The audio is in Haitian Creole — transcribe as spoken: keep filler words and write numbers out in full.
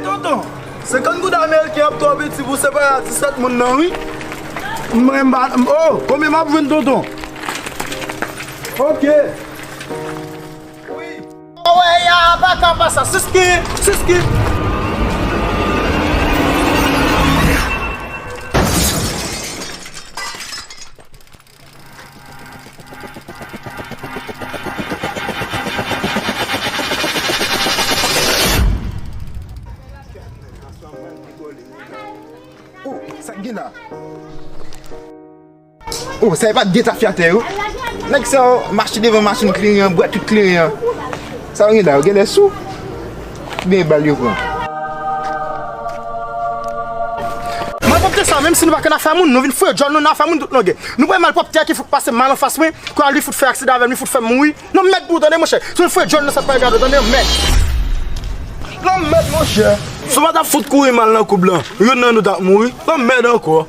Tonton, senkant goud ameriken ap twò piti pou separe a disèt moun nan, wi. Mwen, m pa, m, oh, konbyen m ap jwenn, tonton? Ok. Wi. Wè, ya, pa ka pa sa. Siski, siski. Oh, sa k gen la? Oh, sa e pa de tafyatè yo? Nèg sa yo mache devan machin kleren an, bwè tout kleren an. Sa yo gen la, yo genlè sou. Oubyen bal yo pran. Malpwòpte sa, menm si nou pa konn afè moun, nou vin fouye djòl nou nan afè moun tout longè. Nou wè malpwòpte a ki fout pase mal anfas mwen, kwa li fout fè aksidan avè m, li fout fè m mouri. Lanmèd pou ou tande, monchè. Si w fouye djòl nan sa k pa regade w tande, lanmèd. Lanmèd, monchè. Si w pa t ap fout kouri mal nan koub lan, youn nan nou t ap mouri. Lanmèd ankò.